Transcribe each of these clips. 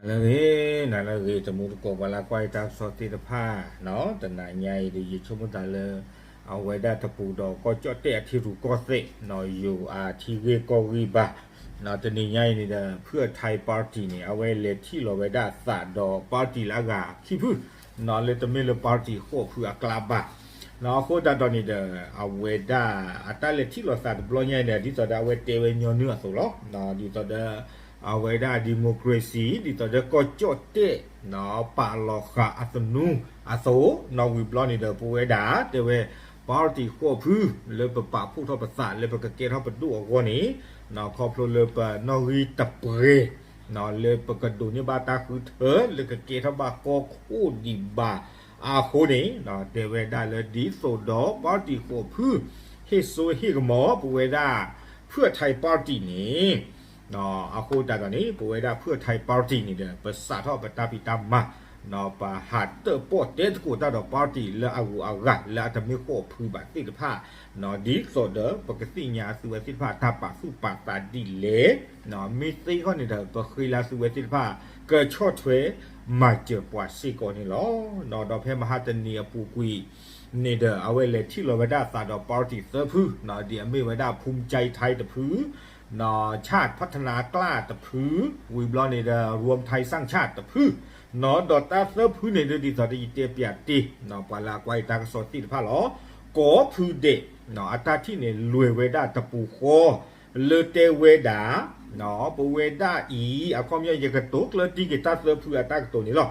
နၤလၢအဂ့ၤ, နၤလၢအဂ့ၤ တမူတကိး ပှၤလၢကွၢ်ယတၢ်ကစီၣ်သ့ၣ်တဖၣ်, တနၤညါအံၤဒီး ယဆိကမိၣ်သးလၢ အဝဲဒၣ်တပူၤဒီး ကီၢ်ကၠီၣ်တဲၣ်အထံရူၢ်ကီၢ်သဲး, ယိၤအါထံဂ့ၢ်ကီၢ်ဂံၢ်ဘါ, တနံၤညါအံၤန့ၣ်ဒီး ဖုၣ်အထါ party န့ၣ် အဝဲလဲၤထံၣ်လီၤဝဲဒၣ်သးဒီး party လၢအဂၤခံဖု, လၢတမ့ၢ်လၢ party ဃိးဖုအကျါဘၣ်. အဃိသတးဒီးန့ၣ်ဒီး အဝဲဒၣ်အတၢ်လဲၤထံၣ်လိာ်သးတဘျီညါအံၤန့ၣ် ဒ်သိးဒီးအဝဲတဲဝဲညီနုၢ်အသိးလီၤ. ဒ်သိးဒီး အဝဲဒၣ် democracy ဒ်သိးဒီးကီၢ်ကၠီၣ်တဲၣ် ပာ်လီၤဃာ်အသနူအသိး, နီၢ်ဝံၤဘျီန့ၣ်ဒီး ပဝဲဒၣ်တဲဝဲ party ဃိးဖု လၢပပာ်ဖှိၣ်ထီၣ်ပသးလၢပကကဲထီၣ်ပဒိၣ်အဂီၢ်န့ၣ်, ခီဖျိလၢပနီၣ်ဂံၢ်တပှဲၤ လၢပကဒိးန့ၢ်ဘၣ်တၢ်ဃုထၢ လၢကကဲထီၣ်ဘၣ်ကီၢ်ခိၣ်ဒံးဘၣ်အဃိန့ၣ်, တဲဝဲဒၣ်လၢဒ်သိးဒီး party ဃိးဖု ဟ့ၣ်စိဟ့ၣ်ကမီၤ ပဝဲဒၣ် ဖုၣ်အထါ party န့ၣ်, အဃိသတးဒီးန့ၣ် ပဝဲဒၣ်ဖုၣ်အထါ party န့ၣ်ဒီး ပစးထီၣ်ပတၢ်ဖံးတၢ်မၤ ပဟးတၢၣ်ပီၣ်တဲသကိးတၢ်ဒီး party လၢအဂုၤအဂၤ လၢအတမ့ၢ်ဃိးဖုဘၣ်သ့ၣ်တဖၣ်, ဒ်သိးဒီးပကသ့ၣ်ညါသုဝဲသ့ၣ်တဖၣ်တၢ်ပာ်သူၣ်ပာ်သးဒ်လဲၣ်, မ့ၢ်သ့ဃီန့ၣ်ဒီး ပဃ့လၢသုဝဲသ့ၣ်တဖၣ် ကဆီၣ်ထွဲမၤစၢၤပှၤစ့ၢ်ကီးန့ၣ်လီၤ. ဒီးဖဲမဟါတနံၤအပူၤကွံာ်န့ၣ်ဒီး အဝဲလဲၤထံၣ်လီၤဝဲဒၣ်သးဒီး party သၢဖု, ဒ်အမ့ၢ်ဝဲဒၣ် ภูมิใจไทย တဖု ชาติพัฒนากล้า တဖု, ဝံၤဘျီန့ၣ်ဒီး รวมไทยสร้างชาติ တဖု, ဒီးတၢ်သၢဖုန့ၣ်ဒီး ဒ်သိးဒီးယတဲပၠးတ့ၢ် ပှၤလၢအကွၢ်ယတၢ်ကစီၣ်သ့ၣ်တဖၣ်လီၤ. ကိးဖုဒဲး အတၢ်ထံၣ်န့ၣ် လဲၤဝဲဒၣ်တပူၤဃီ လၢတဲဝဲဒၣ် ပဝဲဒၣ်အံၤ အခီပညီ ယကတိၤကျၢၢ်တံၢ်က့ၤတၢ်သၢဖုအတၢ်ကတိၤန့ၣ်လီ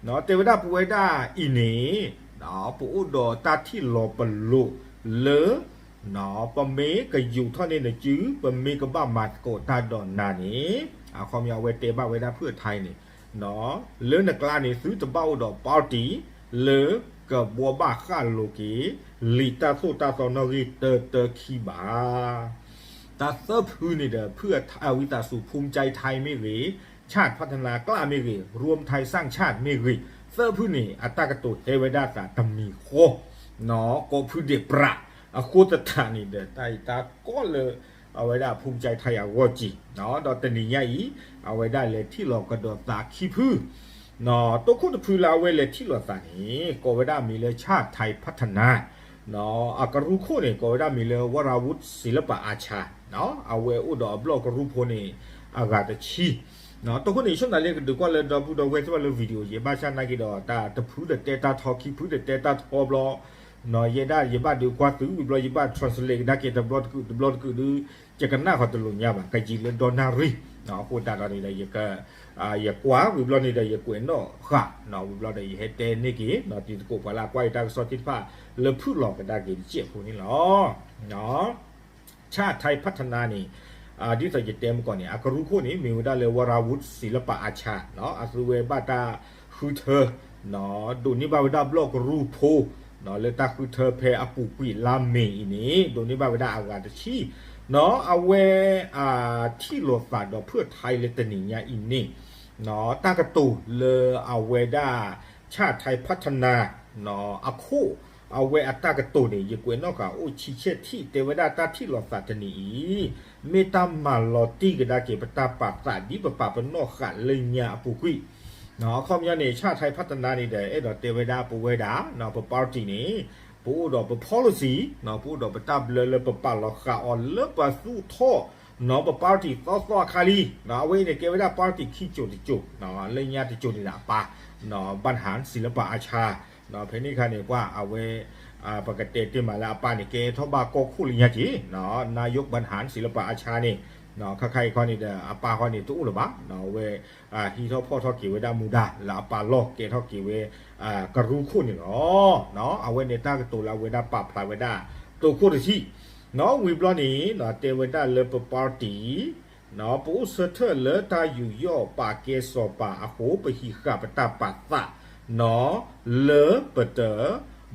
ၤ. တဲဝဲဒၣ်ပဝဲဒၣ်အံၤန့ၣ် ပအိၣ်ဒီးတၢ်ထံၣ်လီၤပလိာ်လၢ ပမ့ၢ်ကယူာ်ထီၣ်န့ၢ်နစု ပမ့ၢ်ကဘၣ်မၤသကိးတၢ်ဒီးနၤန့ၣ်, အခီပညီအဝဲတဲဘၣ်ဝဲဒၣ်ဖုၣ်အထါန့ၣ်, လၢနကျါန့ၣ် သုတဘၣ်အိၣ်ဒီး party လၢကဘှီဘၣ်ဃၣ်လိၤက့ၤ လံာ်တၢ်သိၣ်တၢ်သီနီၣ်ဂံၢ်တၢတၢခံဘၣ်. တၢ်သၢဖုန့ၣ်ဒီး ဖုၣ်အထါ ဝံသးစူၤ ภูมิใจไทย မ့ၢ်ဂ့ၤ, ชาติพัฒนากล้า မ့ၢ်ဂ့ၤ, รวมไทยสร้างชาติ မ့ၢ်ဂ့ၤ, သၢဖုန့ၣ် အတၢ်ကတိၤဟဲဝဲဒၣ်သးတမံၤဃီ ကိးဖုဒဲးပြး, အဃိသတးန့ၣ်ဒီး တၢ်အံၤတၢ်ကီလၢ အဝဲဒၣ် ภูมิใจไทย အဂီၢ်က့ၤ, ဒီးတနံၤညါအံၤ အဝဲဒၣ်လဲၤထံၣ်လီၤကဒီးသးခံဖု, တိခိၣ်တဖုလၢအဝဲလဲၤထံၣ်လီၤသးန့ၣ် ကိးဝဲဒၣ်မံၤလၢ ชาติไทยพัฒนา, အကရူၢ်ခိၣ်န့ၣ် ကိးဝဲဒၣ်မံၤလၢ วราวุธศิลปอาชา, အဝဲအိၣ်ဒီးအဘျီၣ်ကရူၢ်ဖိန့ၣ် အဂၤတဆံ တိခိၣ်န့ၣ် ဆိကမိၣ်လၢကဒုးကွၢ်လၢဒီပုၢ်ဒီဝဲၢ်သ့ၣ်တဖၣ်လၢ video ယဲ ဘၣ်ဆၣ်နာ်က့ဒီး တၢ်တဖုတတဲတၢ်ထီ ခံဖုတတဲတၢ်ထီဘျီ, ယဲဒၣ်ယဘၣ်ဒုးကွၢ်သုးဝံၤဘျီ ယဘၣ် translate ကဒါက့ၤတဘျီတကုာ်တဘျီတကုာ်ဒီး ယကနၣ်ဃီတလိာ်ညါဘၣ် ကယံာ်လၢဒီနၣ်ရံၣ်, အဃိသတးဒီးန့ၣ်ဒီး ယကွၢ်ဝံၤဘျီန့ၣ်ဒီး ယကွဲးနီၣ်ဃာ် ဝံၤဘျီဒီး ယဟဲတဲန့ၢ်က့ၤ တံၤသကိးပှၤလၢအကွၢ်ယတၢ်ကစီၣ်သ့ၣ်တဖၣ် လၢဖုၣ်လီၤကဒါက့ၤတစဲးဖိန့ၣ်လီၤ. ชาติไทยพัฒนา န့ၣ် ဒ်သိးယတဲမကီၢ်န့ၣ် အကရူၢ်ခိၣ်န့ၣ် မ့ၢ်ဝဲဒၣ်လၢ วราวุธศิลปอาชา အသုဝဲဘၣ်တၢ်ဃုထၢ ဒိးန့ၢ်ဘၣ်ဝဲဒၣ်ဘျီၣ်ကရူၢ်ဖိ လၢတၢ်ဃုထၢဖဲအပူၤကွံာ်လါမ့ၤအံၤန့ၣ် ဒိးန့ၢ်ဘၣ်ဝဲဒၣ်အဂၤတဆံ, အဝဲ ထံၣ်လိာ်သးဒီးဖုၣ်ထါလၢတနံၤညါအံၤန့ၣ် တၢ်ကတိၤလၢအဝဲဒၣ် ชาติไทยพัฒนา အခိၣ် အဝဲအတၢ်ကတိၤန့ၣ် ယကွဲးနီၣ်ဃာ်အိၣ်ဆံဆဲၣ်ထံၣ် တဲဝဲဒၣ်တၢ်ထံၣ်လိာ်သးတနံၤအံၤ မ့ၢ်တၢ်မၤလီၤတံၢ်ကဒါက့ၤ ပတၢ်ပာ်သးဒ်ပပာ်ပနီၣ်ဃာ်လၢညါအပူၤကွံာ်, အခီပညီန့ၣ် ชาติไทยพัฒนา န့ၣ်ဒီး အဲၣ်ဒိးတဲဝဲဒၣ်ပဝဲဒၣ် ပ party န့ၣ် ပအိၣ်ဒီးပ policy ပအိၣ်ဒီးပတၢ်ဘျၢလၢပပာ်လီၤဃာ်အီၤလၢပသူၣ်ထီၣ် ပ party သီသီအခါလံ, အဝဲအံၤန့ၣ် ကဲဝဲဒၣ် party ခံစိၤတစိၤ လၢညါတစိၤန့ၣ်ဒီးအပၢ် บรรหารศิลปอาชา ဖဲန့ၣ်အခါန့ၣ် ပှၤအဝဲ ပကတဲတ့ၢ်မးလၢအပၢ်န့ၣ် ကဲထီၣ်ဘၣ်ကီၢ်ခိၣ်လၢညါက့ၤ นายกบรรหารศิลปอาชา န့ၣ် ခဲခါအံၤခီန့ၣ်ဒီး အပၢ်ခီန့ၣ် တအိၣ်လၢၤဘၣ်, အဝဲ ဟံးထီၣ်ဖီၣ်ထီၣ်က့ၤဝဲဒၣ်မူဒါ လၢအပၢ်လီၢ် ကဲထီၣ်က့ၤဝဲ ကရူၢ်ခိၣ်န့ၣ်လီၤ. အဝဲန့ၣ်တၢ်ကတိၤလၢအဝဲဒၣ်ပာ်ဖျါဝဲဒၣ် တိခိၣ်တထံၣ်, ဝံၤဘျီန့ၣ် တဲဝဲဒၣ်လၢပ party ပအိၣ်ဆၢထၢၣ်လၢတၢ်ယူးယီၣ်ပာ်ကဲစီၤပၤအဃိ ပဟံးဃာ်ပတၢ်ပာ်သး လၢပတ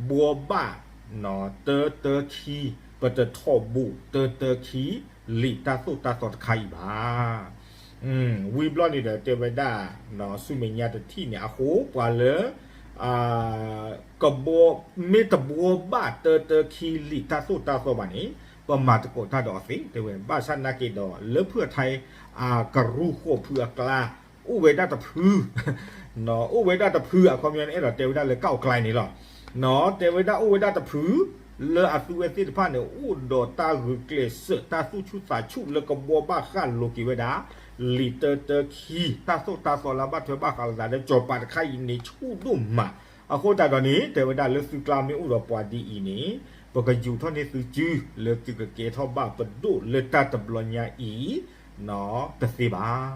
ဘှီဘၣ် တၢတၢခံ, ပတထီၣ်ဘိၣ်တၢတၢခံ လံာ်တၢ်သိၣ်တၢ်သီတခါအံၤဘၣ်. ဝံၤဘျီန့ၣ်ဒီးတဲဝဲဒၣ် ဆူမဲာ်ညါတထံၣ်န့ၣ်အဃိ ပှၤလၢ ကဘှီ မ့ၢ်တဘှီဘၣ်တၢတၢခံလံာ်တၢ်သိၣ်တၢ်သီဘၣ်န့ၣ် ပမၤသကိးတၢ်ဒီးအီၤသ့ တဲဝဲ ဘၣ်ဆၣ်နာ်က့ဒီး လၢဖုၣ်အထါ အကရူၢ်ဃိးဖုအကျါ အိၣ်ဝဲဒၣ်တဖု, အိၣ်ဝဲဒၣ်တဖု အခီပညီန့ၣ် အဲၣ်ဒိးတဲဝဲဒၣ်လၢ ก้าวไกล န့ၣ်လီၤ. တဲဝဲဒၣ်အိၣ်ဝဲဒၣ်တဖု လၢအသုဝဲသ့ၣ်တဖၣ်န့ၣ် အိၣ်ဒီးတၢ်ဂုာ်ကျဲးစၢး တၢ်သူၣ်ဆူၣ်သးဆူၣ်လၢကဘှီဘၣ်ဃးလိာ်က့ၤဝဲဒၣ် လံာ်တၢတၢခံ တၢ်သိၣ်တၢ်သီလၢဘၣ်ထွဲဘၣ်ဃးလိာ်သးလၢစီၤပၤတခါအံၤန့ၣ် ဆူၣ်ဒိၣ်မး. အဃိသတးဒီးန့ၣ် တဲဝဲဒၣ်လၢသုကျါမ့ၢ်အိၣ်ဒီးပှၤဒ်အံၤန့ၣ် ပကယူာ်ထီၣ်န့ၢ်သုစု လၢသုကကဲထီၣ်ဘၣ်ပဒိၣ်လၢတၢ်တဘျီညါအံၤ တသ့ဘၣ်.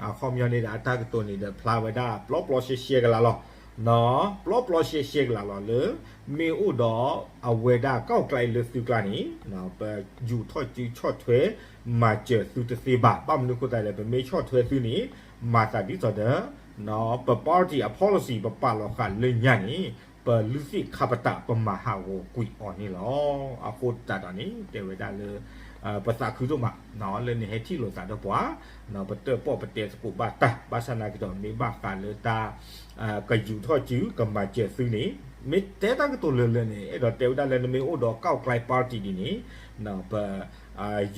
အခီပညီန့ၣ်ဒီး အတၢ်ကတိၤန့ၣ်ဒီး ဖျါဝဲဒၣ်ပျီပျီရှဲရှဲကလးလီၤ. ပျီပျီရှဲရှဲကလးလီၤလၢ မ့ၢ်အိၣ်ဒီးအဝဲဒၣ် ก้าวไกล လၢသုကျါန့ၣ် ပယူာ်ထီၣ်စုဆီၣ်ထွဲ မၤစၢၤသုတသ့ဘၣ်. ဘၣ်မနုၤအဃိသတးလဲၣ် ပမ့ၢ်ဆီၣ်ထွဲသုန့ၣ် မၤသးဒ်သိးဒီး ပ party အ policy ပပာ်လီၤဃာ်လၢညါန့ၣ် ပလုၢ်သ့ၣ်ခါပတာ် ပမၤဟးဂီၤကွံာ်အီၤန့ၣ်လီၤ. အဃိသတးဒီးန့ၣ် တဲဝဲဒၣ်လၢ ပသးခုဒိၣ်မး လၢနဟဲထံၣ်လိာ်သးဒီးပှၤ ပတၢၣ်ပီၣ်ပတဲသကိးဘၣ်တၢ် ဘၣ်ဆၣ်နာ်က့ဒီး မ့ၢ်ဘၣ်ဃးလၢတၢ် ကယူာ်ထီၣ်စု ကမၤစၢၤသုန့ၣ် မ့ၢ်တဲတၢ်ကတိၤလၢာ်လၢာ်န့ၣ် အဲၣ်ဒိးတဲဝဲဒၣ်လၢနမ့ၢ်အိၣ်ဒီး ก้าวไกล party ဒ်န့ၣ် ပ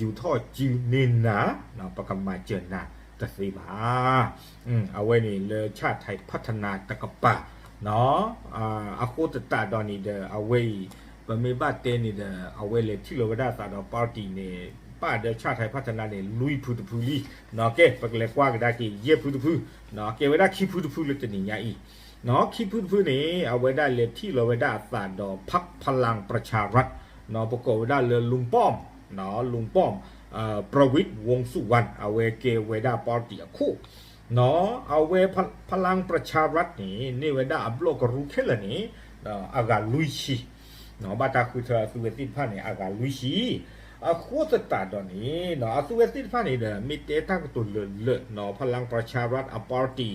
ယူာ်ထီၣ်စုန့ၢ်နၤ ပကမၤစၢၤနၤတသ့ဘၣ်. အဝဲန့ၣ်လၢ ชาติไทยพัฒนา တကပၤ အဃိသတးဒီးန့ၣ်ဒီး အဝဲအံၤ ပမ့ၢ်ဘၣ်တဲန့ၣ်ဒီး အဝဲလဲၤထံၣ်လီၤဝဲဒၣ်အသးဒီး party န့ၣ် ဘၣ်ဒီး ชาติไทยพัฒนา န့ၣ် လွံၢ်ဖုတဖုလံ. ကဲ ပကလဲၤကွၢ်ကဒါက့ၤ ယဲၢ်ဖုတဖု ကဲဝဲဒၣ်ခံဖုတဖုလၢတနံၤညါအံၤ ခံဖုတဖုန့ၣ် အဝဲဒၣ်လဲၤထံၣ်လီၤဝဲဒၣ်အသးဒီး พรรคพลังประชารัฐ ပကိးဝဲဒၣ်လၢ ลุงป้อม ลุงป้อม ประวิตร วงษ์สุวรรณ အဝဲကဲဝဲဒၣ် party အခိၣ် အဝဲ พลังประชารัฐ န့ၣ် န့ၢ်ဝဲဒၣ်အဘျီၣ်ကရူၢ်ခဲလၢာ်န့ၣ် အဂၤလွံၢ်ဆံ ဘၣ်တၢ်ဃုထၢအသုဝဲသ့ၣ်တဖၣ်န့ၣ် အဂၤလွံၢ်ဆံ အဃိသတးဒီးန့ၣ် အသုဝဲသ့ၣ်တဖၣ်န့ၣ်ဒီး မ့ၢ်တဲတၢ်ကတိၤလၢာ်လၢာ် พลังประชารัฐ အ party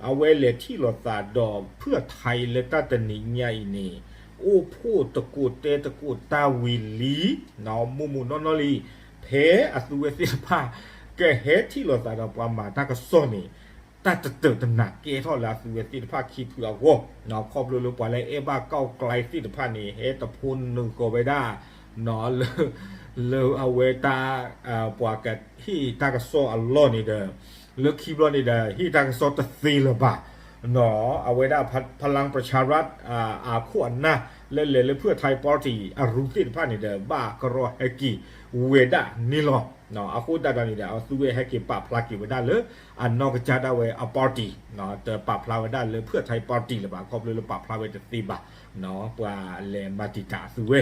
အဝဲလဲၤထံၣ်လိာ်သးဒီး เพื่อไทย လၢတၢ်တနံၤညါအံၤန့ၣ် အိၣ်ဖှိၣ်သကိးတဲသကိးတၢ်ဝံၤလံ မုၢ်မုၢ်နီၢ်နီၢ်လံ ဖဲအသုဝဲသ့ၣ်တဖၣ် ကဟဲထံၣ်လိာ်သးဒီးပှၤမၤတၢ်ကစီၣ်န့ၣ် တၢ်တတၢာ်တနးကဲထီၣ်လၢအသုဝဲသ့ၣ်တဖၣ်ခံဖုအဂီၢ် ခီဖျိလၢပှၤလၢအဲၣ်ဘၣ် ก้าวไกล သ့ၣ်တဖၣ်န့ၣ် ဟဲတဖိနုာ်ဃီၤဝဲဒၣ် လၢ လၢအဝဲတၢ် ပှၤကဟ့ၣ်တၢ်ကစီၣ်အလီၢ်န့ၣ်ဒီး လၢခံဘျီန့ၣ်ဒီး ဟ့ၣ်တၢ်ကစီၣ်တသ့လၢၤဘၣ် အဝဲဒၣ် พลังประชารัฐ အခိၣ်အနၢ် လၢလဲၤလၢ เพื่อไทย party အရူၢ်သ့ၣ်တဖၣ်န့ၣ်ဒီး ဘၣ်ကရီဟဲက့ၤဝဲဒၣ်န့ၣ်လီၤ. အဃိသတးဒီးန့ၣ်ဒီး အသုဝဲဟဲက့ၤပာ်ဖျါက့ၤဝဲဒၣ်လၢ အနီၢ်ကစၢ်ဒၣ်ဝဲအ party တပာ်ဖျါဝဲဒၣ်လၢ เพื่อไทย party လၢၤဘၣ် ခီဖျိလၢပာ်ဖျါဝဲတသ့ဘၣ် ပှၤလဲၤမၤတံာ်တာ်အသုဝဲ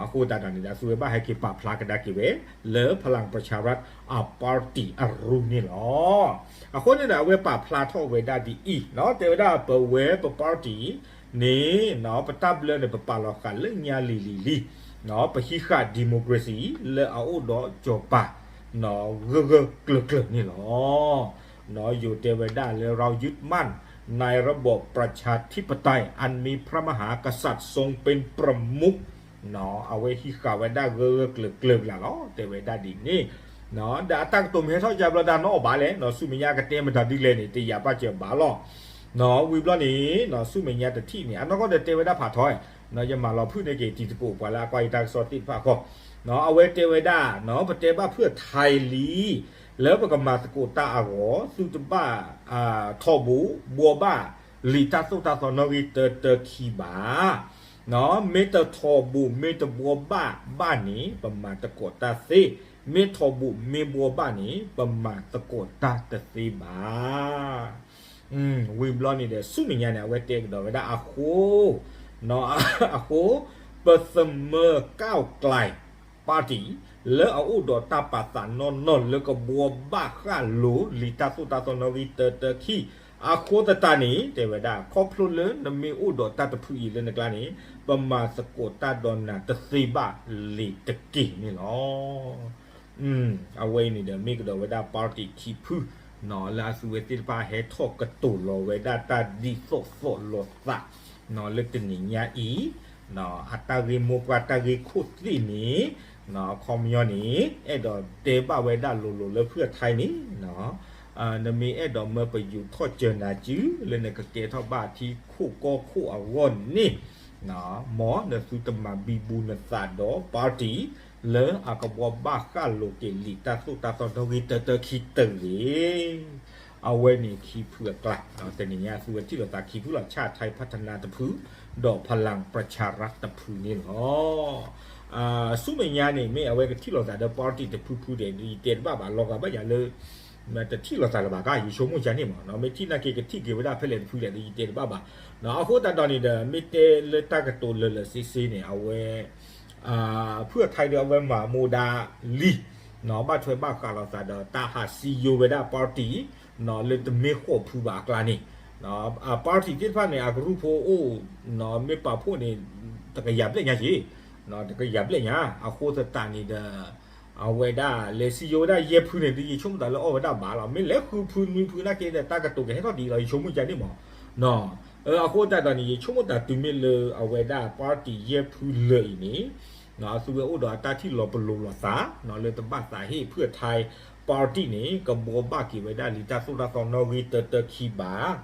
အဃိသတးဒီးန့ၣ်ဒီး အသုဝဲဘၣ်ဟဲက့ၤပာ်ဖျါကဒါက့ၤဝဲ လၢ พลังประชารัฐ အ party အရူၢ်န့ၣ်လီၤ. အဃိန့ၣ်ဒီး အဝဲပာ်ဖျါထီၣ်ဝဲဒၣ်ဒ်အံၤ တဲဝဲဒၣ်ပဝဲပ party န့ၣ် ပတၢ်ဘျၢန့ၣ် ပပာ်လီၤဃာ်လၢညါလံၤလံၤလံ ပဟံးဃာ် democracy လၢအအိၣ်ဒီးစီၤပၤ ဂၢၢ်ဂၢၢ်ကျၢၤကျၢၤန့ၣ်လီၤ. ယိၤတဲဝဲဒၣ်လၢ เรายึดมั่นในระบอบประชาธิปไตย อันมีพระมหากษัตริย์ทรงเป็นประมุข အဝဲဟံးဃာ်ဝဲဒၣ်ဂၢၢ်ဂၢၢ်ကျၢၤကျၢၤကလးလီၤ တဲဝဲဒၣ်ဒ်န့ၣ် ဒီးအတၢ်ကတိၤမ့ၢ်ဟဲထီၣ်ကဘျီဒီးနီၣ်အီၤဘၣ်လဲၣ် ဆူမဲာ်ညါကတဲမတၤဒ်လဲၣ်န့ၣ် တယာ်ဘၣ်စၢၤဘၣ်လီၤ. ဝံၤဘျီန့ၣ် ဆူမဲာ်ညါတထံၣ်န့ၣ် အနီၢ်ကီၢ်ဒီးတဲဝဲဒၣ်ဖးထီ ယမၤလီၤဖုၣ်န့ၢ်က့ၤတံၤသကိးပှၤလၢအကွၢ်ယတၢ်ကစီၣ်သ့ၣ်တဖၣ်အဂီၢ် အဝဲတဲဝဲဒၣ် ပတဲဘၣ် เพื่อไทย လံ လၢပကမၤသကိးတၢ်အဂီၢ် သုတဘၣ် ထီဘိဘှီဘၣ် လံာ်တၢ်သိၣ်တၢ်သီနီၣ်ဂံၢ်တၢတၢခံဘၣ် မ့ၢ်တထီဘိမ့ၢ်တဘှီဘၣ်ဘၣ်န့ၣ် ပမၤသကိးတၢ်သ့, မ့ၢ်ထီဘိမ့ၢ်ဘှီဘၣ်န့ၣ် ပမၤသကိးတၢ်တသ့ဘၣ်. ဝံၤဘျီန့ၣ်ဒီး ဆူမဲာ်ညါန့ၣ် အဝဲတဲကဒီးဝဲဒၣ်အဃိ, အဃိ ပသမၢ ก้าวไกล party လၢအအိၣ်ဒီးတၢ်ပာ်သးနီၢ်နီၢ်လၢကဘှီဘၣ်ဃာ်လိာ်လံာ်တၢ်သိၣ်တၢ်သီနီၣ်ဂံၢ်တၢတၢခံ, အဃိသတးန့ၣ် တဲဝဲဒၣ် ခီဖျိလၢနမ့ၢ်အိၣ်ဒီးတၢ်တဖုအံၤလၢနကျါန့ၣ် ပမၤသကိးတၢ်ဒီးနၤတသ့ဘၣ်လံၤတက့ၢ်န့ၣ်လီၤ. အဝဲအံၤန့ၣ်ဒီး မ့ၢ်ကဒီးဝဲဒၣ် party ခံဖု လၢအသုဝဲသ့ၣ်တဖၣ်ဟဲထီၣ်ကတိၤလီၤဝဲဒၣ်တၢ်ဒ်သိးသိးလိာ်သး လၢတနံၤညါအံၤ အတၢ်ဂ့ၢ်မိၢ်ပှၢ်တၢ်ဂ့ၢ်ခိၣ်သ့ၣ်န့ၣ် အခီပညီန့ၣ် အဲၣ်ဒိးတဲဘၣ်ဝဲဒၣ်လိၤလိၤလၢ เพื่อไทย န့ၣ် နမ့ၢ်အဲၣ်ဒိးမၢပယူၤထီၣ်စၢၤနၤစု လၢနကကဲထီၣ်ဘၣ်ထံခိၣ်ကီၢ်ခိၣ်အဂီၢ်န့ၣ် မ်နသုတမၤဘံဘူနသးဒီး party လၢအကဘှီဘၣ်ဃာ်လိာ်က့ၤလံာ်တၢ်သိၣ်တၢ်သီနီၣ်ဂံၢ်တၢတၢခံတဂ့ၤ. အဝဲန့ၣ်ခံဖုအကျါ, တနံၤညါအသုဝဲထံၣ်လိာ်သးခံဖုလီၤ, ချၣ်ထဲဖၣ်ထနါတဖု, ဒီးဖလၣ်ပြၣ်ချၣ်ရၣ်တဖုန့ၣ်လီၤ. ဆူမဲာ်ညါန့ၣ် မ့ၢ်အဝဲကထံၣ်လိာ်သးဒီး party တဖုဖုဒီး ယတဲတဘၣ်ဘၣ်, လီၤဂာ်ဘၣ်ယၤလၢ တထံၣ်လိာ်သးလၢၤဘၣ်ကါ, ယဆိကမိၣ်ကန့ၣ်မး, မ့ၢ်ထံၣ်နာ်က့ကထံၣ်က့ၤဝဲဒၣ်ဖဲလဲၣ်တဖုလဲၣ်ဒီး ယတဲတဘၣ်ဘၣ်. အဃိသတးဒီးန့ၣ်ဒီး မ့ၢ်တဲလၢတၢ်ကတိၤလၢာ်လၢာ်ဆ့ဆ့န့ၣ် အဝဲ ဖုၣ်အထါဒီးအဝဲမၤမူဒါလံ, ဘၣ်ထွဲဘၣ်ဃးလိာ်သးဒီးတၢ်ဟးစံယိဝဲဒၣ် party လၢတမ့ၢ်ဃိးဖုဘၣ်အကျါန့ၣ်, party သ့ၣ်တဖၣ်န့ၣ် အကရူၢ်ဖိအိၣ် မ့ၢ်ပာ်ဖှိၣ်န့ၣ် တကယၤဘျဲၣ်ညါက့, တကယၤဘျဲၣ်ညါ, အဃိသတးန့ၣ်ဒီး အဝဲဒၣ်လဲၤစံယိဝဲဒၣ်ယဲၢ်ဖုန့ၣ်ဒီး ယဆိကမိၣ်သးလၢအီၣ်ဝဲဒၣ်ဘၣ်လီၤ. မ့ၢ်လဲၤဃုဖုနွံဖုနာ်က့ဒီး တၢ်ကတိၤကဟဲထီၣ်ဒ်အံၤလီၤ, ယဆိကမိၣ်ကန့ၣ်မး. အဃိသတးဒီးန့ၣ် ယဆိကမိၣ်သးတုၤမ့ၢ်လၢအဝဲဒၣ် party ယဲၢ်ဖုလၢာ်အံၤန့ၣ် အသုဝဲအိၣ်ဒီးအတၢ်ထံၣ်လီၤပလိာ်လိာ်သး လၢတဘၣ်သးဟ့ၣ်ဖုၣ်အထါ party န့ၣ် ကဘှီဘၣ်က့ၤဝဲဒၣ်လံတၢ်သိၣ်တၢ်သီနီၣ်ဂံၢ်တၢတၢခံဘၣ်.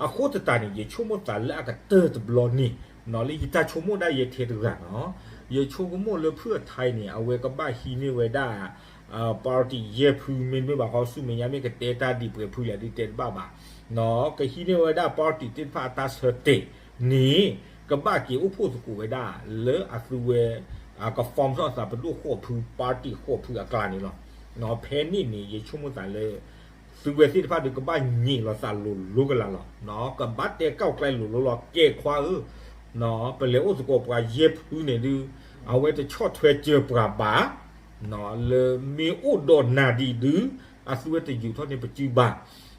အဃိသတးန့ၣ် ယဆိကမိၣ်သးလၢအကတၢၢ်တဘျီန့ၣ် လၢယတၢ်ဆိကမိၣ်ဒၣ်ယဲထဲတဂၤနီၤ, ယဆိကမိၣ်လၢဖုၣ်အထါအံၤန့ၣ် အဝဲကဘၣ်ဟံးန့ၢ်ဝဲဒၣ် party ယဲၢ်ဖု မ့တမ့ၢ်ဘၣ်ဃီ ဆူမဲာ်ညါမ့ၢ်ကတဲတၢ်ဒ်ပှဲၤဖုလဲၣ်ဒုးတဲတဘၣ်ဘၣ်, ကဟံးန့ၢ်ဝဲဒၣ် party သ့ၣ်တဖၣ်အတၢ်ဆၢတဲာ်န့ၣ် ကဘၣ်က့ၤအိၣ်ဖှိၣ်သကိးဝဲဒၣ်လၢအသုဝဲ က form ထီၣ်သးပဒိၣ်ဃိးဖု party ဃိးဖုအကျါန့ၣ်လီၤ. ဖဲန့ၣ်န့ၣ် ယဆိကမိၣ်သးလၢ သုဝဲသ့ၣ်တဖၣ်ဒုးကဘၣ်ညံးလိာ်သးလိၤလိၤကလာ်လီၤ. ကဘၣ်တဲကီၢ်ကျဲလိၤလိၤလီၤ ကဲခွါဧၢ, ပလဲၤအိၣ်သကိးပှၤယဲၢ်ဖုန့ၣ်ဒုး အဝဲတဆီၣ်ထွဲစၢၤပှၤဘၣ် လၢမ့ၢ်အိၣ်ဒီးနၤဒ်ဒုး အသုဝဲတယူာ်ထီၣ်န့ၢ်ပစုဘၣ်,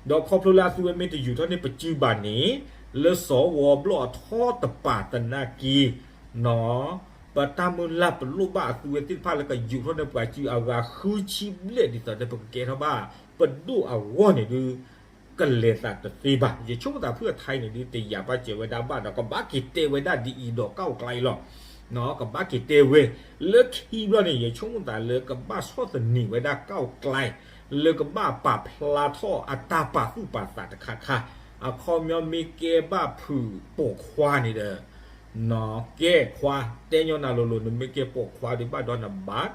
ဒီးခီဖျိလၢအသုဝဲမ့ၢ်တယူာ်ထီၣ်န့ၢ်ပစုဘၣ်န့ၣ် လၢစီၤဝီၤဘျီၣ်အထီတပၤသနာ်က့ ပတၢ်မုၢ်လၢ်ပလိၣ်ဘၣ်အသုဝဲသ့ၣ်တဖၣ်လၢကယူာ်ထီၣ်န့ၢ်ပှၤစုအဂၤဃုဆံဘျဲၣ်ဒ်သိးဒီးပကကဲထီၣ်ဘၣ်ပဒိၣ်အဂီၢ်န့ၣ်ဒုး ကလဲၤသးတသ့ဘၣ်. ယဆိကမိၣ်သးဖုၣ်အထါအံၤန့ၣ်ဒုး တယာ်ဘၣ်စၢၤဝဲဒၣ်ဘၣ်ဒီး ကဘၣ်က့ၤတဲဝဲဒၣ်ဒ်အံၤဒီးကီၢ်အကျါအံၤလီၤ. ကဘၣ်က့ၤတဲဝဲ လၢခံဘျီန့ၣ် ယဆိကမိၣ်သးလၢကဘၣ်ဆီၣ်သနံးဝဲဒၣ်ကီၢ်အကျါ လၢကဘၣ်ပာ်ဖျါထီၣ်အတၢ်ပာ်သူၣ်ပာ်သးတခါခါ, အခီပညီမ့ၢ်ကဲဘၣ်ဖုၣ်ပိာ်ခွါန့ၣ်ဒီး ကဲခွါ တဲညီနၤလိၤလိၤ နမ့ၢ်ကဲပိာ်ခွါဒုးဘၣ်ဒီးနဘၣ်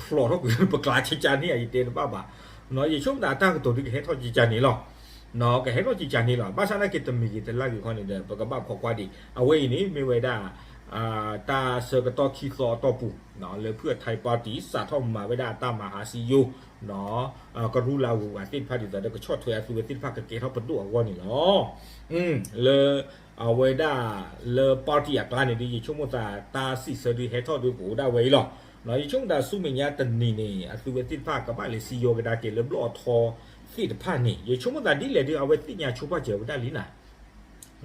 ဖျိးထီၣ်ကွံာ်ပကျါကကန့ၣ် ယတဲတဘၣ်ဘၣ်. ယဆိကမိၣ်သးတၢ်ကတိၤဒုးကဟဲထီၣ်ကကန့ၣ်လီၤ. ကဟဲထီၣ်ကကန့ၣ်လီၤ. ဘၣ်ဆၣ်သနာ်က့တမံၤဂ့ၤတလါဂ့ၤခီန့ၣ်ဒီး ပကဘၣ်ခိးကွၢ်ဒံး အဝဲအံၤန့ၣ်မ့ၢ်ဝဲဒၣ် တၢ်ဆၢကတီၢ်ခံသီအတီၢ်ပူၤ လၢဖုၣ်အထါ party စးထီၣ်မၤဝဲဒၣ်အတၢ်မၤဟးစံယိ ကရူၢ်လၢအဂုၤအဂၤသ့ၣ်တဖၣ်ဒ်သိးဒီး ကဆီၣ်ထွဲအသုဝဲသ့ၣ်တဖၣ်ကကဲထီၣ်ပဒိၣ်အဂီၢ်န့ၣ်လီၤ. လၢ အဝဲဒၣ် လၢ party အကျါန့ၣ်ဒုး ယဆိကမိၣ်သးတၢ်စံးဆၢဒုးဟဲထီၣ်ဒုးကအိၣ်ဒၣ်ဝဲအံၤလီၤ. ယဆိကမိၣ်သးဆူမဲာ်ညါတနံၤန့ၣ် အသုဝဲသ့ၣ်တဖၣ်ကဘၣ်လဲၤစံယိကဒါက့ၤလၢဘျီၣ်အထီသ့ၣ်တဖၣ်န့ၣ် ယဆိကမိၣ်သးဒ်လဲၣ်ဒုး အဝဲသ့ၣ်ညါဆိပာ်စၢၤဝဲဒၣ်လံ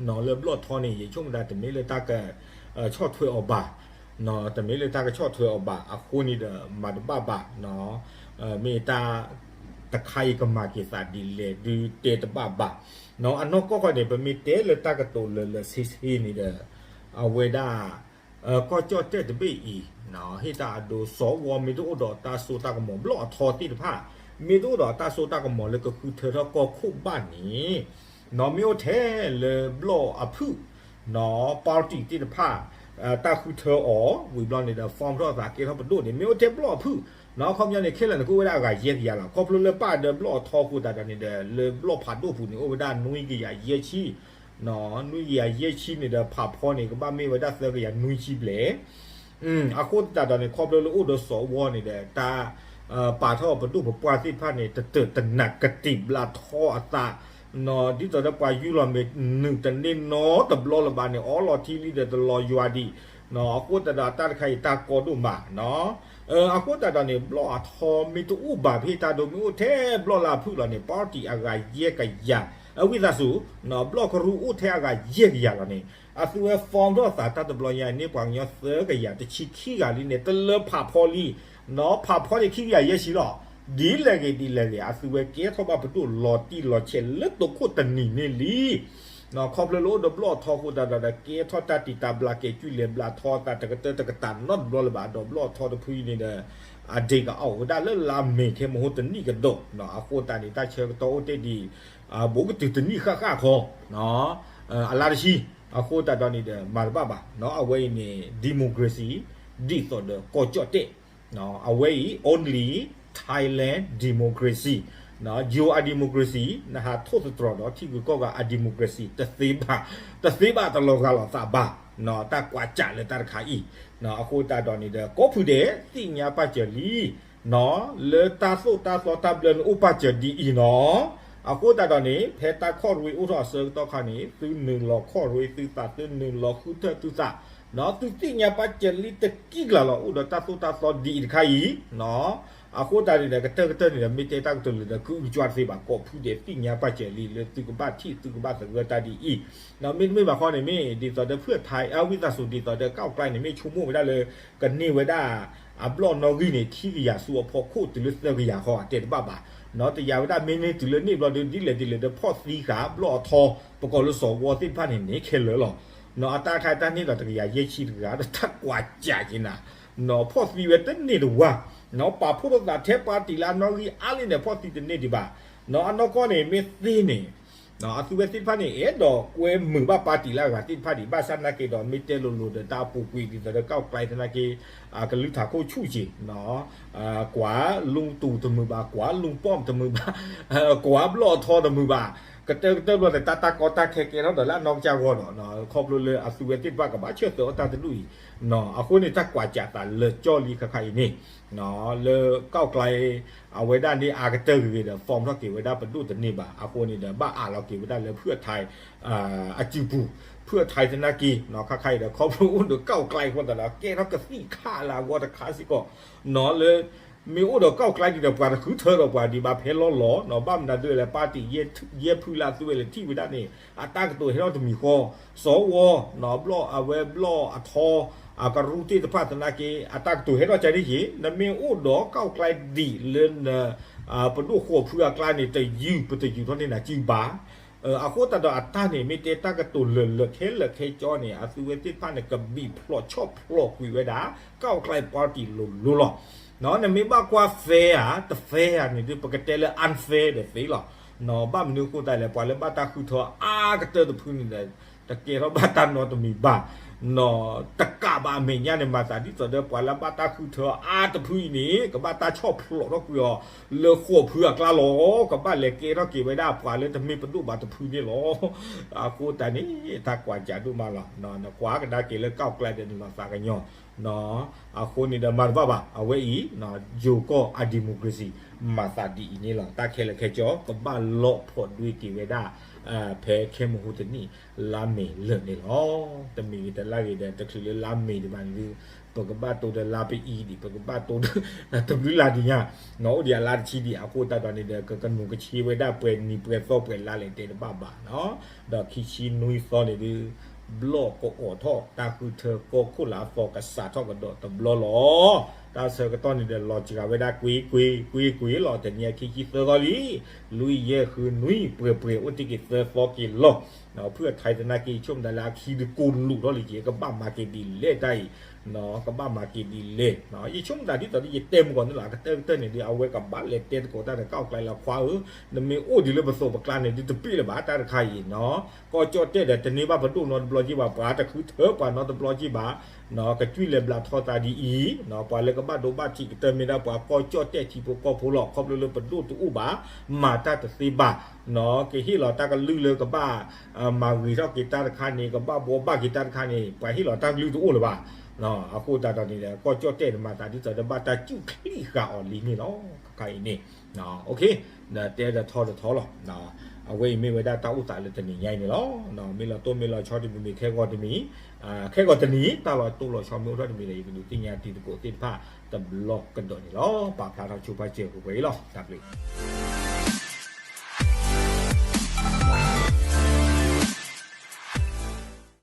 နၤ လၢဘျီၣ်ထီန့ၣ် ယဆိကမိၣ်သးတမ့ၢ်လၢတၢ်က ဆီၣ်ထွဲအီၤဘၣ်, တမ့ၢ်လၢတၢ်ကဆီၣ်ထွဲအီၤဘၣ် အဃိန့ၣ်ဒီး မၤတဘၣ်ဘၣ်, မ့ၢ်တၢ်တခါအံၤကမၤက့ၤသးဒ်လဲၣ်ဒုးတဲတဘၣ်ဘၣ်. အနီၢ်ကီၢ်ဃီန့ၣ် ပမ့ၢ်တဲလၢတၢ်ကတိၤလၢာ်လၢာ်ဆ့ဆ့န့ၣ်ဒီး အဝဲဒၣ် ကီၢ်ကၠီၣ်တဲၣ်တဘ့ၣ်အံၤ ဟ့ၣ်တၢ်အဒိ စီၤဝီမ့ၢ်တအိၣ်ဒီးတၢ်စိတၢ်ကမီၤ ဘျီၣ်အထီသ့ၣ်တဖၣ် မ့ၢ်တအိၣ်ဒီးတၢ်စိတၢ်ကမီၤလၢကဃုထၢထီၣ်ကီၢ်ခိၣ်ဘၣ်န့ၣ် မ့ၢ်အိၣ်ထဲလၢဘျီၣ်အဖုၣ် party သ့ၣ်တဖၣ် တၢ်ဃုထၢအီၤ ဝံၤဘျီန့ၣ်ဒီး form ထီၣ်သးကဲထီၣ်ပဒိၣ်န့ၣ် မ့ၢ်အိၣ်ထဲဘျီၣ်အဖုၣ် အခီပညီန့ၣ် ခဲလၢာ်န့ၣ်ကအိၣ်ဝဲဒၣ်အဂၤယဲၢ်ကယၤလီၤ. ခီဖျိလၢပာ်ဒီးဘျီၣ်အထီအဃိသတးဒီးန့ၣ်ဒီး လၢဘျီၣ်ဖးဒိၣ်ပူၤန့ၣ် အိၣ်ဝဲဒၣ်နွံကယၤယဲၢ်ဆံ နွံကယၤယဲၢ်ဆံန့ၣ်ဒီး ဖးဖီန့ၣ် ကဘၣ်မ့ၢ်ဝဲဒၣ်သၢကယၤနွံဆံဘျဲၣ် အဃိသတးဒီးန့ၣ် ခီဖျိလၢအိၣ်ဒီးစီၤဝီန့ၣ်ဒီး တၢ် ပာ်ထီၣ်ပဒိၣ်ပပှၢ်သ့ၣ်တဖၣ်န့ၣ် တတၢာ်တနးကတံာ်ဘျးထီအသး ဒ်သိးဒီးပှၤယူၢ်လီၤမ့ၢ်နုာ်တန့ၢ်နီတဘျီလၢၤဘၣ်န့ၣ် အီလီၤထံလံဒီးတလီၤယွၤဒံး အဃိသတးဒီးတၢ်တခါအံၤတၢ်ကီဒိၣ်မး အဃိသတးဒီးန့ၣ် ဘျီၣ်အထီမ့ၢ်တအိၣ်ဘၣ်ဖဲတၢ်ဒိၣ်မ့ၢ်အိၣ်ထဲဘျီၣ်လၢအဖုၣ်လီၤန့ၣ် party အဂၤယဲၢ်ကယၤ အဝံသးစူၤ ဘျီၣ်ကရူၢ်အိၣ်ထဲအဂၤယဲၢ်ကယၤလီၤန့ၣ် အသုဝဲ form ထီၣ်သးတၢ်တဘျီညါန့ၣ် ပှၤကညီသၢကယၤတဆံခံဂၤလံန့ၣ် တလၢဖးဖီလံ ဖးဖီန့ၣ်ခံကယၤယဲၢ်ဆံလီၤ. ဒ်လဲၣ်ဂ့ၤဒ်လဲၣ်ဂ့ၤ အသုဝဲကဲထီၣ်ဘၣ်ပဒိၣ်လီၤတံၢ်လီၤဆဲးလၢတိခိၣ်တနံၤန့ၣ်လံ ခီဖျိလၢအိၣ်ဒီးဘျီၣ်အထီအဃိသတးဒီး ကဲထီၣ်တၢ်တံာ်တာ်ဘျးကဲကုၢ်လဲၤဘျးထီအသးတကတၢၢ်တကတၢၢ်နီတဘျီလၢၤဘၣ် ဒီးဘျီၣ်အထီတဖုအံၤန့ၣ်ဒီး အဒ့ၣ်ကအိၣ်ဝဲဒၣ်လၢလါမ့ၤထဲမဟိတနံၣ်ကဒီး အဃိသတးန့ၣ် တၢ်ဆၢကတီၢ်အိၣ်တ့ၢ်ဒံး ဘူးကတုၤတနံၣ်ဃၣ်ဃၣ်ခီ အလါတဆံ အဃိသတးဒီးန့ၣ်ဒီး မၤတဘၣ်ဘၣ် အဝဲအံၤန့ၣ် democracy ဒ်သိးဒီးကီၢ်ကၠီၣ်တဲၣ် အဝဲအံၤ only Thailand democracy ယိၤအ democracy နဟးထိၣ်သတြီၤဒီးထံဂုၤကီၢ်ဂၤအ democracy တသ့ဘၣ်, တသ့ဘၣ်တလီၤဂာ်လိာ်သးဘၣ်, တၢ်ကွၢ်ကၠးလၢတၢ်တခါအံၤ, အဃိသတးဒီးန့ၣ်ဒီး ကိးဖုဒဲးသ့ၣ်ညါပာ်စၢၤလံ လၢတၢ်သိၣ်တၢ်သီတၢ်ဘျၢန့ၣ်အိၣ်ပာ်စၢၤဒ်အံၤနီၤ, အဃိသတးဒီးန့ၣ် ဖဲတၢ်ခီၣ်ရ့အိၣ်ထီၣ်အဆၢကတီၢ်ခါန့ၣ် သုနုာ်လီၤခီၣ်ရ့သုသး သုနုာ်လီၤဃုထၢၣ်သုသး, သုသ့ၣ်ညါပာ်စၢၤလံတကံၢ်ကျါလီၤ အိၣ်ဒီးတၢ်သိၣ်တၢ်သီဒ်အံၤတခါအံၤ, အဃိသတးန့ၣ်ဒီး ကတၢၢ်ကတၢၢ်န့ၣ်ဒီး မ့ၢ်တဲတၢ်ကတိၤလၢဒီး ကအုကစွါတသ့ဘၣ် ကိးဖုဒဲးသ့ၣ်ညါပာ်စၢၤလံလၢသုကဘၣ်ထံၣ်သုကဘၣ်သဂၢၢ်တၢ်ဒ်အံၤ, မ့တမ့ၢ်ဘၣ်ဃီန့ၣ် မ့ၢ်ဒ်သိးဒီးဖုၣ်ထါ အဝံသးစူၤဒ်သိးဒီး ကီၢ်ကျဲန့ၣ် မ့ၢ်ဆိကမိၣ်ဝဲဒၣ်လၢ ကန့ၢ်ဝဲဒၣ် အဘျီၣ်နီၣ်ဂံၢ်န့ၣ် ခံကယၤဆူအဖီခိၣ်တုၤလၢသၢကယၤဃီ အတဲတဘၣ်ဘၣ်, တယာ်ဝဲဒၣ်မ့ၢ်န့ၢ်တုၤလၢန့ၣ်ဘျီဒီး ဒ်လဲၣ်ဒ်လဲၣ်ဒီးဖီၣ်သံဃာ်ဘျီၣ်အထီ ပကိးလၢစီၤဝီသ့ၣ်တဖၣ်န့ၣ်န့ၢ်ခဲလၢာ်လီၤ, အတၢ်ခါတၢ်န့ၢ်ဒီးတကယၤယဲၢ်ဆံတဂၤဒီးတၢ်ကွၢ်ကၠးက့ၤနၤ, ဖီၣ်သံဝဲတန့ၢ်တဝါ, ပာ်ဖှိၣ်ထီၣ်သးထဲပၣ်တံၣ်လၢအနီၣ်ဂံၢ်အါလံန့ၣ် ဖီၣ်သံတန့ၢ်ဒံးဘၣ်, အနီၢ်ကီၢ်န့ၣ်မ့ၢ်သ့န့ၣ် အသုဝဲသ့ၣ်တဖၣ်န့ၣ် အဲၣ်ဒိးကွဲမုာ်ဘၣ်ပၣ်တံၣ်လၢအဂၤသ့ၣ်တဖၣ်ဒံး ဘၣ်ဆၣ်သနာ်က့ဒီး မ့ၢ်တဲလိၤလိၤဒီးတၢ်အပူၤကွံာ်ဒ်သိးဒီး ကီၢ်ကျဲသနာ်က့ ကလုၢ်ထးခိၣ်ဆူၣ်က့ၤ ကွၢ်လူတူၢ်တမုာ်ဘၣ်, ကွၢ်လူပီၣ်တမုာ်ဘၣ်, ကွၢ်ဘျီၣ်အထီတမုာ်ဘၣ်, ကတၢၢ်ကတၢၢ်ဘျီန့ၣ် တၢ်တၢ်ကီတၢ်ခဲကဲထီၣ်ဒီးလၢအနီၢ်ကစၢ်ဂီၢ်ဒီး ခီဖျိလၢအသုဝဲသ့ၣ်တဖၣ်ကဘၣ်ဆၢၣ်သၢအီၣ်တၢ်တဒူၣ်အံၤ, အဃိန့ၣ် တၢ်ကွၢ်ကၠးသးလၢာ်ကၠီလံခါခါအံၤန့ၣ် လၢကီၢ်ကျဲ အဝဲဒၣ်န့ၣ်အါကတၢၢ်ဂ့ၤဂ့ၤဒီး form ထီၣ်က့ၤဝဲဒၣ်ပဒိၣ်တန့ၢ်ဘၣ်, အဃိန့ၣ်ဒီး ဘၣ်အးလီၤက့ၤဝဲဒၣ်လၢဖုၣ်ထါ အစုပူၤ, ဖုၣ်ထါသနာ်က့ ခါခါအံၤဒီး ခီဖျိအိၣ်ဒီးကီၢ်ကျဲအဃိသတးဒီး ကဲထီၣ်ကသံၣ်ခးလၢအဂီၢ်တခါစ့ၢ်ကီး, လၢ မ့ၢ်အိၣ်ဒီးကီၢ်ကျဲဒံးဒီး ပှၤတဃုထၢဒီးပှၤဒံးဘၣ်ဖဲလီၢ်လီၤ, ဘၣ်မနုၤဒ်လဲၣ် ပၣ်တံၣ်ယဲၢ်ဖုလၢအသုဝဲလဲၤထံၣ်ဝဲဒၣ်န့ၣ် အတၢ်ကတိၤဟဲထီၣ်တမံၤဃီ, စီၤဝီ ဘျီၣ်အဝဲဘျီၣ်အထီ အကရူၢ်သ့ၣ်တဖၣ်သနာ်က့ အတၢ်ကတိၤဟဲထီၣ်ကန့ၣ်က့ၤ နမ့ၢ်အိၣ်ဒီးကီၢ်ကျဲဒံးလၢန ပဒိၣ်ဃိာ်ဖုအကျါန့ၣ် တယုၢ် ပတယုၢ်ထီၣ်န့ၢ်နၤစုဘၣ်, အဃိသတးဒီးအတၢ်န့ၣ် မ့ၢ်တဲတၢ်ကတိၤလၢာ်လၢာ်ခဲလၢာ်ခဲဆ့န့ၣ် အသုဝဲသ့ၣ်တဖၣ်န့ၣ် ကဘံၣ်ဖျိးဆီၣ်ဖျိးကွံာ်ဝဲဒၣ် ကီၢ်ကျဲ party လိၤလိၤလီၤ. နမ့ၢ်ဘၣ်ကွၢ် fair ဧါ တ fair ဧါန့ၣ်ဒီး ပကတဲလၢ unfair ဒီးသ့လီၤ. ဘၣ်မနုၤအဃိသတးလဲၣ် ပှၤလၢဘၣ်တၢ်ဃုထၢအါကတၢၢ်တဖုန့ၣ်ဒီး တကဲထီၣ်ဘၣ်တၢ်နီတမံၤဘၣ်, တကးဘၣ်အမဲာ်ညါန့ၣ် မၤသးဒ်သိးဒီး ပှၤလၢဘၣ်တၢ်ဃုထၢအါတဖုအံၤန့ၣ် ကဘၣ်တၢ်ဆီၣ်ဖျိးထီၣ်ကွံာ်အီၤ လၢဃိာ်ဖုအကျါလီၤ. ကဘၣ်လဲၤကဲထီၣ်က့ၤဝဲဒၣ်ပှၤလၢတမ့ၢ်ပဒိၣ်ဘၣ်တဖုန့ၣ်လီၤ. အဃိသတးန့ၣ် တၢ်ကွၢ်ကၠးဒိၣ်မးလီၤ. နကွၢ်ကဒါက့ၤလၢကီၢ်ကျဲဒီးနလီၤသးကညီၤ အဃိန့ၣ်ဒီးမၤတဘၣ်ဘၣ် အဝဲအံၤ ယိၤကီၢ်အ democracy မၤသးဒ်အံၤန့ၣ်လီၤ. တၢ်ခဲလၢာ်ခဲဆ့ ကဘၣ်လီၤဖီၣ်ဒွဲက့ၤဝဲဒၣ် ဖဲခဲမုၢ်ဟူတနံၣ် လါမ့ၤလၢာ်န့ၣ်လီၤ. တမ့ၢ်ဂ့ၤတလါဂ့ၤဒီး တချုးလၢလါမ့ၤဒံးဘၣ်န့ၣ်ဒီး ပကဘၣ်တိၢ်ဒီးလါပအံၤဒံး ပကဘၣ်တိၢ်ဒီး တဘျုးလါဒံးညါ နအိၣ်ဒံးအလါတဆံဒံးအဃိသတးဒီးန့ၣ်ဒီး ကကနူၤကဆ့ဝဲဒၣ်ပှဲၤနံၤပှဲၤသီပှဲၤလါလဲၣ်တဲတဘၣ်ဘၣ်နီၤ. ဒီးခံဆံနွံသီန့ၣ်ဒီး ဘျီၣ်ကအိးထီၣ်တၢ်ဃုထၢကီၢ်ခိၣ်လၢအသီကစးထီၣ်ကဒီးတဘျီလီၤ. တၢ်ဆၢကတီၢ်န့ၣ်ဒီး လီၤစှၤဝဲဒၣ်ကွ့ၢ်ကွ့ၢ်ကွ့ၢ်ကွ့ၢ်လီၤ. တနံၤအံၤခံဆံသၢသီလံ လွံၢ်ယဲၢ်ဃုနွံပှဲၤပှဲၤ အိၣ်တ့ၢ်က့ၤသၢသီက့ၤလီၤ. ဖုၣ်အထါသနာ်က့ ယဆိကမိၣ်သးလၢအခံဒုးကိးလိာ်ထီၣ်လံက့ၤ ကဘၣ်မၤက့ၤဒ်လဲၣ်တၢ်အံၤ ကဘၣ်မၤက့ၤဒ်လဲၣ်. ယဆိကမိၣ်သးဒ်သိးဒီးယတဲမုၢ်ကီၢ်န့ၣ်လီၤ. အကတၢၢ်ကတၢၢ်န့ၣ်ဒီး အဝဲကဘၣ်လဲၤတဲသကိးတၢ်ဒီးကီၢ်ကျဲလၢခွါဧၢ, နမ့ၢ်အိၣ်ဒံးလၢပသိးပကျါန့ၣ် ဒုးတပ့ၢ်လၢၤဘၣ်တၢ်တခါအံၤနီၤ. ကီၢ်ကၠီၣ်တဲၣ်ဒီးတန့ၢ်ဘၣ်ပဒိၣ်နီတဘျီက့ၤဘၣ်, ပှၤတဃုထၢပှၤနီတဘျီက့ၤဘၣ် ကကွံာ်လဲၤဘျးထီသးဒ်အံၤ, ပှၤလၢကဘၣ်ဒိဘၣ်ထံးကတၢၢ်မ့ၢ်ဒၣ်ပှၤကီၢ်ကၠီၣ်တဲၣ်ထံဖိကီၢ်ဖိလီၤ. ခီဖျိလၢပဒိၣ်တအိၣ်ဘၣ်, မၤတၢ်တသ့ဘၣ်, ကဟ့ၣ်လီၤတၢ်ကလုၢ်လၢကဘၣ် မၤဂ့ၤထီၣ်က့ၤတၢ်တခါန့ၣ် ကဘၣ်ဘှီဘၣ်က့ၤတၢ်တခါန့ၣ် ပှၤဟ့ၣ်လီၤတၢ်ကလုၢ်တအိၣ်လၢၤဘၣ်. အဃိသတးဒီးန့ၣ်ဒီး ကီၢ်ကၠီၣ်တဲၣ်န့ၣ် မၤသးဒ်သိးဒီးဘၣ်တၢ်ကူၣ်ချံဃာ်အီၤလံန့ၣ်လီၤ. ခဲခါအံၤန့ၣ် ဒီးတဲဒီးထီတထီလီၤ. အဝဲအံၤမ့ၢ်ဝဲဒၣ်တၢ်အိၣ်သးလၢတနံၤညါအံၤန့ၣ်လီၤ. မ့ၢ်လီၤတိၢ်မ့ၢ်လီၤဆီတမံၤမံၤ ခဲဂီၤတမံၤ, ခဲဂီၤတနံၤ တၢ်လီၤတိၢ်လီၤဆီမ့ၢ်အိၣ်ထီၣ်တမံၤဒီး ယကဒုးသ့ၣ်ညါတံၤသကိးသ့ၣ်တဖၣ်တဘျီကဒီးန့ၣ်လီၤ. ပာ်ဖျါထီၣ်ဆိပာ်စၢၤပှဲၤပှဲၤအံၤလီၤ. တၢ်ဘျုး